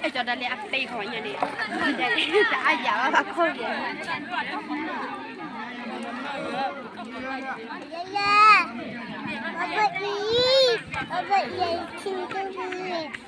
ကၠီဒၣ်လဲၣ်အပ့ၤဃီညါန့ၣ်, တအါယၤဘၣ်ဘၣ်ခိၣ်က့ၤ ဟဲဝဲတဘျီဃီဒ်န့ၣ်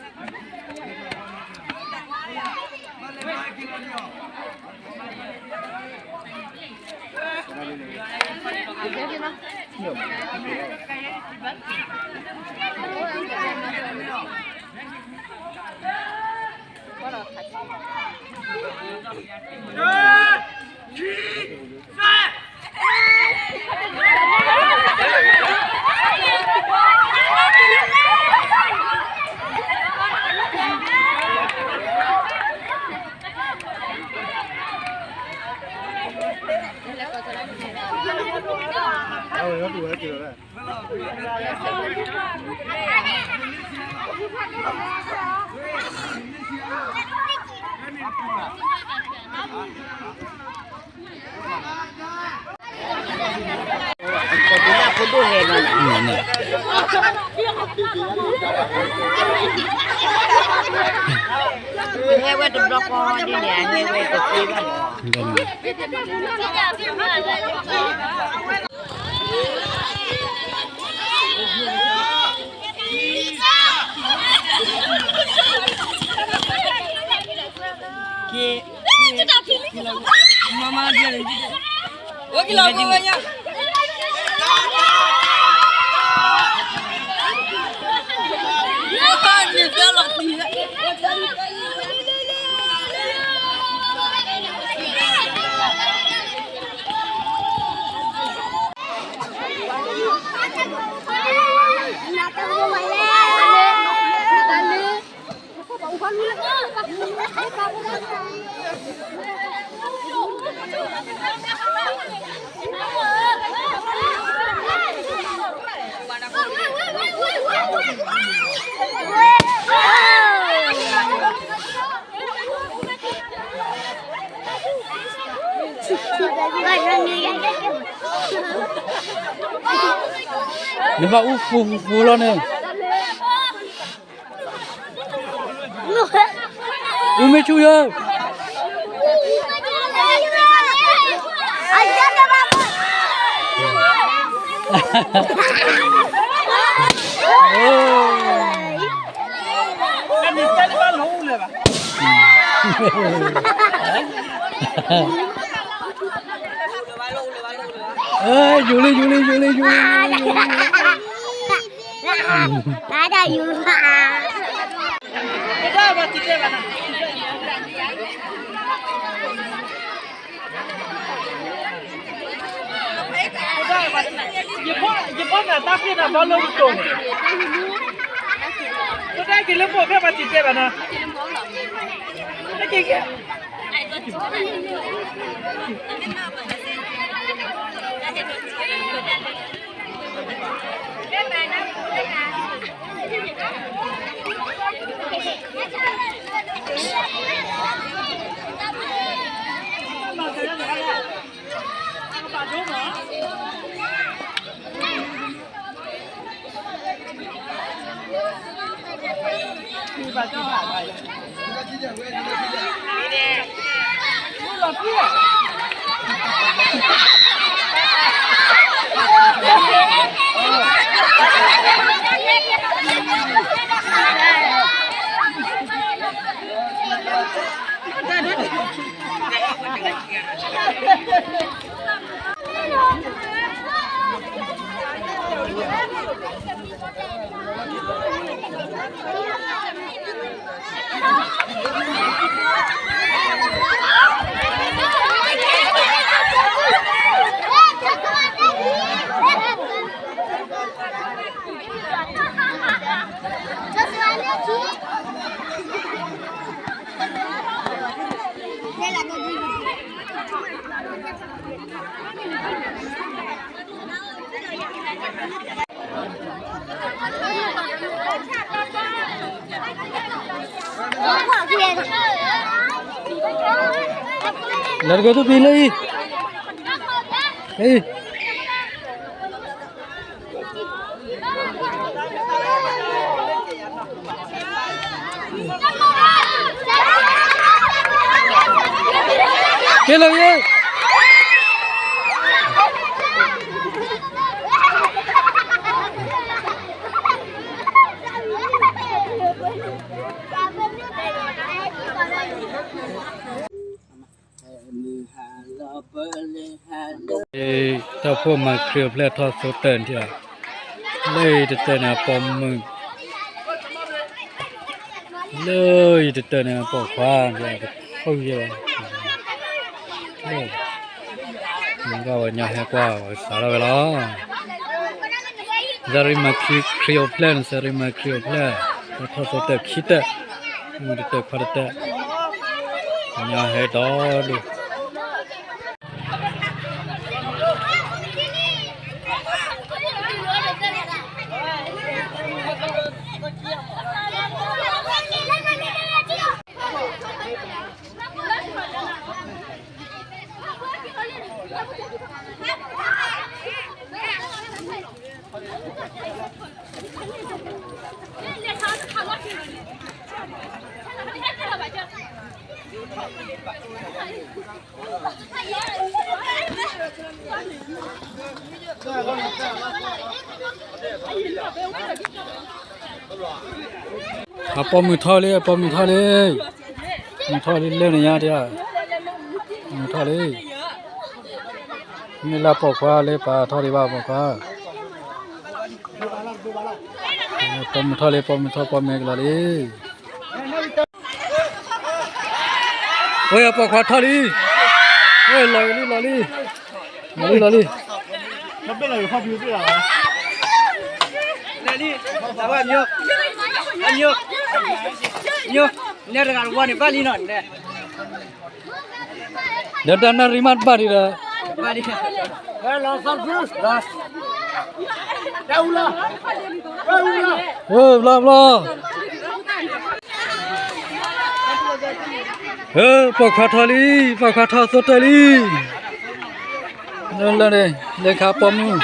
ဟဲဝဲတသ့ဘၣ်လီၤ. နဘၣ်အူၣ်ဖူဖူဖူလီၤန့ၣ်. အူၣ်မ့ၢ်ဆူၣ်ယၢ. ယူၤလံ ယူၤလံ ယူၤလံ ယူၤလံ ယူၤလံ ယူၤလံ. တၢ်ဒၣ်ယူၤဘၣ်. ယဘီနၤတၢ်ဃ့ၢ်နၤဘီလၢကတိၤန့ၣ်, တၢ်က့ၤလၢမိၢ်ဖဲပှၤစံးတဲဘၣ်နၤ, တၢ်က့ၤက့ၤ လၢတကဲထူၣ်ဖံးလၢအံၤ, လၢအံၤ. လၢယဲ တၢ်ဖိမၤခရံာ်အိၣ်ဖျဲၣ်ထီၣ်သိတၢၢ်န့ၣ်, လၢယတတၢၢ်န့ၣ် အပိာ်မုၣ်, လၢယတတၢၢ်န့ၣ် အပိာ်ခွါ, တဖုယဲ, ဘၣ်ဝဲညီဟဲကွၢ်ဝဲစးထီၣ်ဝဲလီၤ. စးရံမၤခရံာ်အိၣ်ဖျဲၣ်န့ၣ် စးရံမၤခရံာ်အိၣ်ဖျဲၣ်, ထီၣ်သိတၢၢ်ခံတၢၢ်, မုၢ်တတၢၢ်ခွါတတၢၢ်, ညီဟဲဒီဒူၣ် အပိာ်မုၣ်ထီၣ်လံ, အပိာ်မုၣ်ထီၣ်လံ, မုၣ်ထီၣ်လံလၢန့ၣ်ညါတ, မုၣ်ထီၣ်လံ, မ့ၢ်လၢပိာ်ခွါလၢပာ်ထီၣ်ဒံးဘၣ်ပိာ်ခွါ, ပိာ်မုၣ်ထီၣ်လံ, ပိာ်မုၣ်ထီၣ်, ပိာ်မုၣ်ကလီၤလံ. ဝဲအပိာ်ခွါထီၣ်လံ, ဝဲလီၤလံ, လီၤလံ, လီၤလံ, လီၤလံ. လီၤလံ, အဝဲအမျိုး, အမျိုး, မျိုး, နဲတဂၤတဝီန့ၣ်ဘၣ်လံနီၤ, နဲ. ဒီးတၢ်နၣ်ရံၣ်မးတဘၣ်ဒံးဒီး, ဘၣ်ဒံး, လီၤ, လီၤ, လီၤ, လီၤ. ပိာ်ခွါထီၣ်လံ, ပိာ်ခွါထီၣ်သိတၢၢ်လံ, လၢန့ၣ် လဲၤခးပိာ်မုၣ်,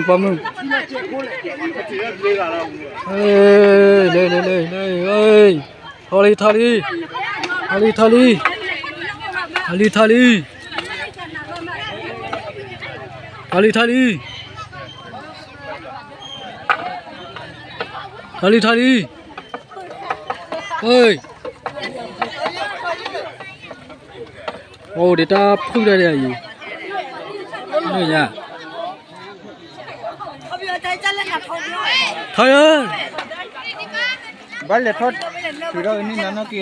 ပိာ်မုၣ်, လၢ, လၢ, လၢ, လၢ, ထီၣ်လံ, ထီၣ်လံ, ထီၣ်လံ, ထီၣ်လံ, ထီၣ်လံ, ထီၣ်လံ, ထီၣ်လံ, ထီၣ်လံ, ထီၣ်လံ, ထီၣ်လံ, ထီၣ်လံ, အိၣ်ဒံးတၢ်ဖုၣ်တၢ်ဒံးအံၤ, လၢညါ ထီၣ်ယၤ, ဘၣ်လဲၤထီၣ်ထုးထီၣ်နံၣ်နၤနီၢ်က့ၤဧ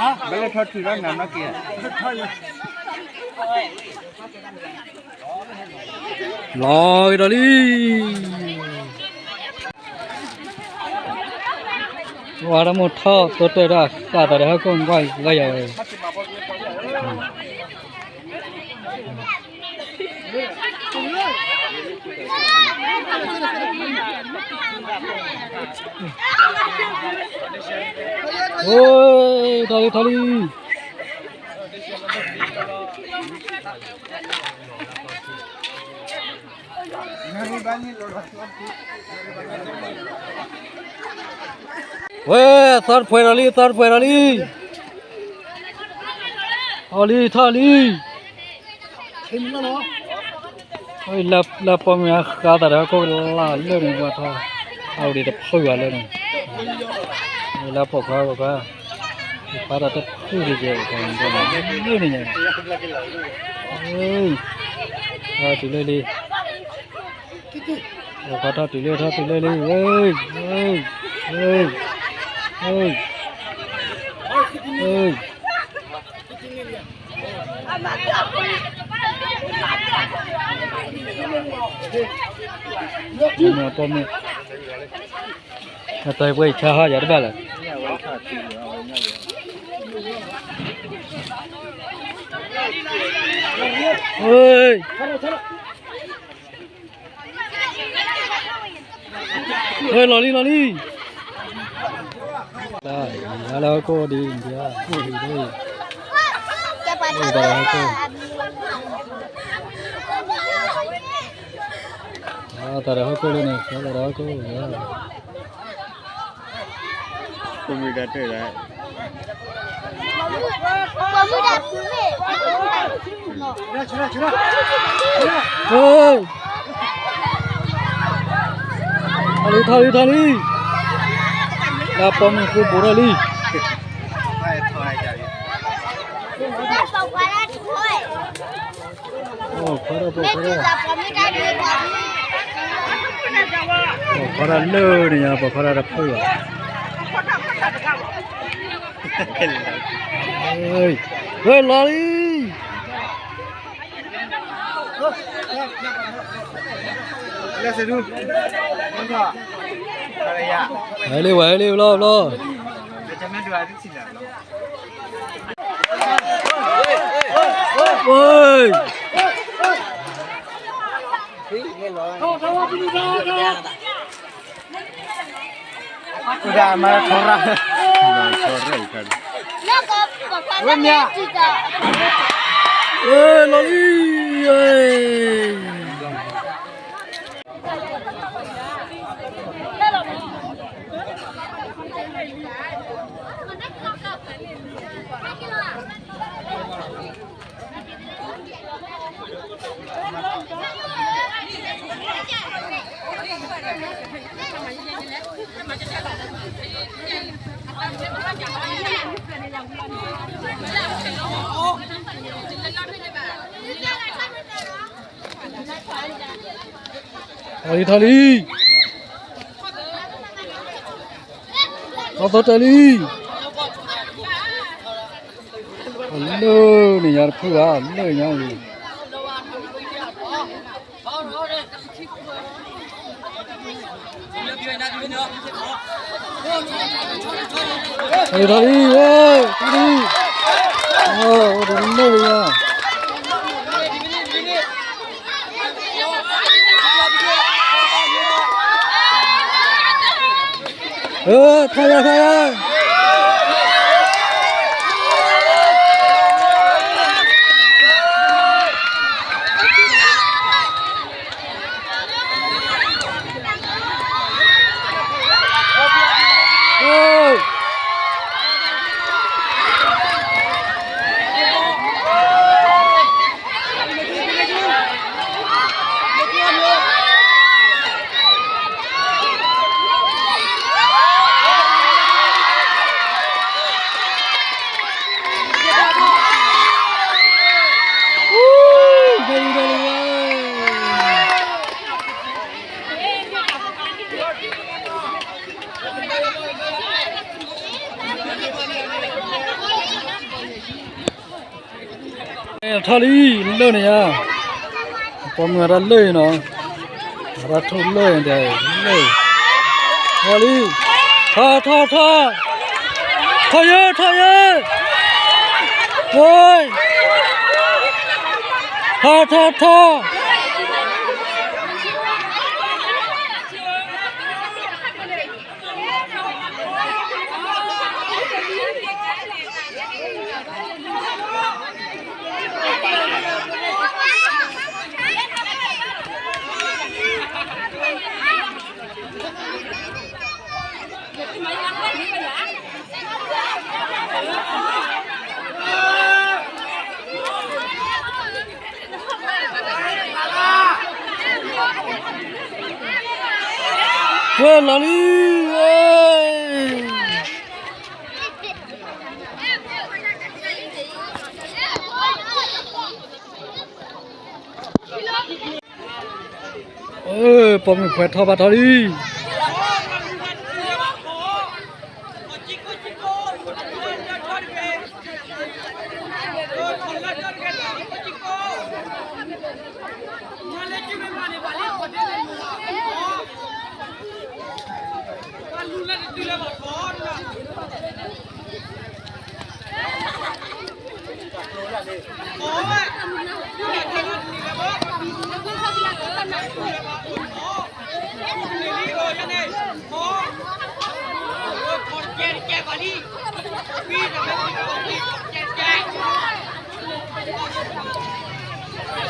ါ, ဘၣ်လဲၤထီၣ်ထုးထီၣ်နၤနီၢ်က့ၤဧါ, လီၤက့ၤဒီးလံ. ဝဲဒၣ်မိၢ်ထီၣ်သိတၢၢ်တၢ်ဃၣ်သးဒီးဟဲခိၣ်ကွၢ်လၢယၤဝဲ, အိၣ်, ထီၣ်လံ, ထီၣ်လံ. ဝဲ, သီတဖှဲးဒီးလံ, သီတဖှဲးဒီးလံ. ထီၣ်လံ, ထီၣ်လံ. လၢပိာ်မုၣ်အဃါသးဒီးဟီၣ်ခိၣ်ကလာ်လၢန့ၣ် ပှၤထီၣ်, အဝဲဒၣ်တဖုၣ်ဘၣ်လၢန့ၣ်, လၢပိာ်ခွါ, ပိာ်ခွါ, ပိာ်ခွါတၢ်တဖုၣ်ကဲကဲလၢန့ၣ်ညါ, ထီၣ်တုၤလၢလံ, ပိာ်ခွါထီၣ်တုၤလၢ, ထီၣ်တုၤလၢလံ, ဝဲ, ဝဲ, ဝဲ, ဝဲ. ပိာ်မုၣ်, အတၢ်ပှဲၤဆါဟီၣ်ယၤတဘၣ်လၢ်. ဝဲ, လီၤလံ, လီၤလံ. လၢဟီၣ်ခိၣ်ဒ်အံၤ, အိၣ်ဒ်အံၤ, အိၣ်တၢ်လၢဟီၣ်ခိၣ်, တၢ်လၢဟီၣ်ခိၣ်လၢန့ၣ်, တၢ်လၢဟီၣ်ခိၣ်လၢ, မ့ၢ်တၢ်တဲလၢ ဟဲ, ထီၣ်လံ ထီၣ်လံ ထီၣ်လံ, လၢပိာ်မုၣ်ဖိဘူးထီၣ်လံ. ပိာ်ခွါတၢ် ပိာ်ခွါတၢ်, ပိာ်ခွါတၢ်လၢန့ၣ်ညါ ပိာ်ခွါတၢ်တဖုၣ်ဘၣ်. ဝဲလီၤလံ. ဟဲလံ ဝဲလံ ဘျီ ဘျီ. ဝဲ မၤထီရၣ်, ဝဲမၠး, ဝဲလီၤလံ. ထီၣ်လံ ထီၣ်လံ, ထီၣ်သီတဲလံ, လၢန့ၣ်ညါတဖုၣ်ဧါ, လၢညါအံၤ. ထီၣ်လံ ထီၣ်လံ, ထီၣ်လံ, အိၣ်ဒီးလၢညါ. ထီၣ်ယၤ ထီၣ်ယၤ. ထီၣ်လံ, လၢန့ၣ်ဧါ, ပိာ်မုၣ်အတၢ်လၢအံၤနီၤ, အတၢ်ထိၣ်လၢအံၤဒ်လၢ, ထီၣ်လံ, ထီၣ် ထီၣ် ထီၣ်, ထီၣ်ယဲ ထီၣ်ယဲ, ဝဲ, ထီၣ် ထီၣ် ထီၣ်. ဝဲလီၤလံ, ဝဲ. ပိာ်မုၣ်ခွဲးထီၣ်ဘၣ်ထီၣ်လံ.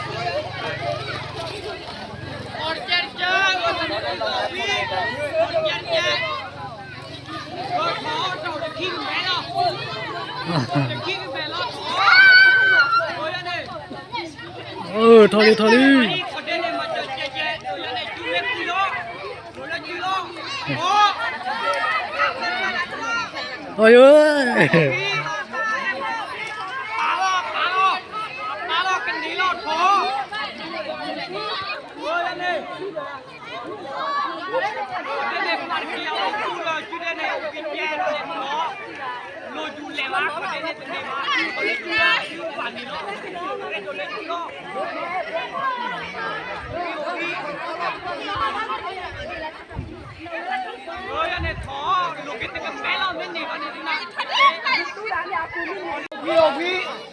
ထီၣ်လံ ထီၣ်လံ. အၢ အါထီၣ်တဂၤလံ အါထီၣ်တဂၤလံ. လီၤဂ့ၤလံ. ထီၣ်ထီၣ်ထီၣ်. ဘ့ၣ်လီၤဆ့ကၤ, ဘ့ၣ်လီၤဆ့ကၤထီၣ်. အခိၣ်နူာ်မ့ၢ်အိၣ်မူခိၣ်တကဲလဲၣ် တမၤကၢတံၢ်ဒီးကြၢး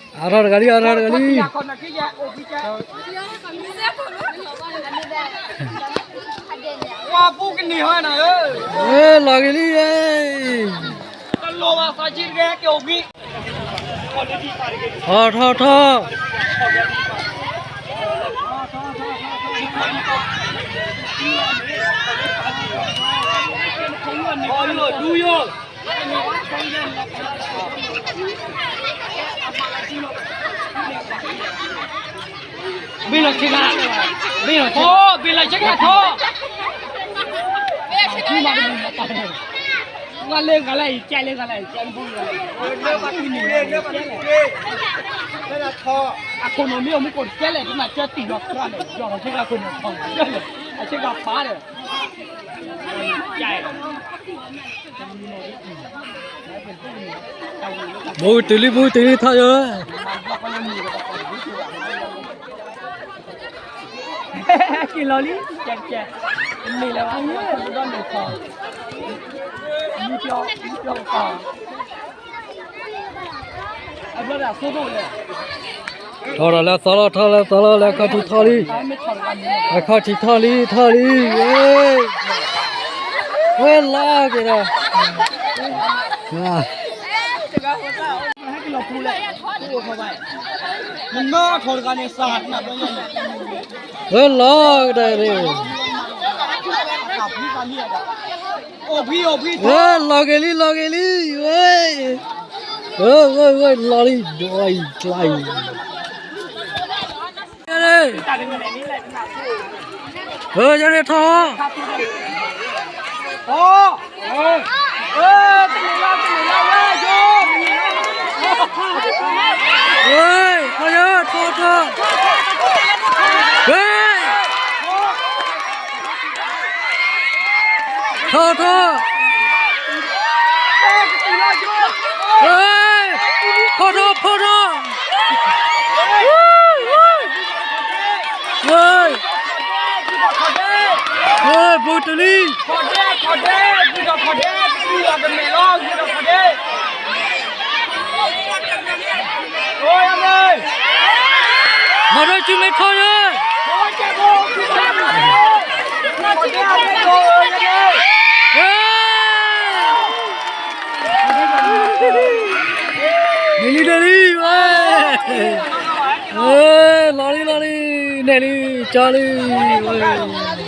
လဲၣ် ယီၤလီၤဆ့ကၤခိၣ်နူာ်ထီၣ်လဲၣ် အဆ့ကၤပာ်ဒီး ဘူးတုၤလံ ဘူးတုၤလံ ထီၣ်ယိာ်. က့ၤလီၤလံ ကဲကဲ, တမ့ၢ်လၢၤဘၣ် မ့ၢ်ဒီးန့ၣ်ခီ, မ့ၢ်ပျီ မ့ၢ်ပျီကီ, အဘျီဒီးအသိဒိၣ်လဲၣ်. ထီၣ်ဒီးလၢသီလီၤ ထီၣ်လၢသီလီၤ လၢခီၣ်ထံးထီၣ်လံ, လၢခီၣ်ထံးထီၣ်လံ ထီၣ်လံ, ဝဲလီၤက့ၤဒီး ဝဲလီၤကဒီးန့ၣ်, ဝဲလီၤက့ၤလံ လီၤက့ၤလံ ဝဲ, ဝဲ ဝဲ ဝဲလီၤလံ ဒွးအံၤကျါအံၤ, ဝဲ ယဲန့ၣ်ထီၣ်, ဝဲ ထီၣ်ယဲ ထီၣ်ထီၣ်, ဝဲ ထီၣ်ထီၣ်, ထီၣ်ထီၣ် ထီၣ်ထီၣ်, ဝဲ ဘူးတုၤလံ, မၤဒီးစုမ့ၢ်ထီၣ်ယဲ, န့ၢ်လံ န့ၢ်လံ ဝဲ, လီၤလံ လီၤလံ, န့ၢ်လံ ကၠီလံ ဝဲ.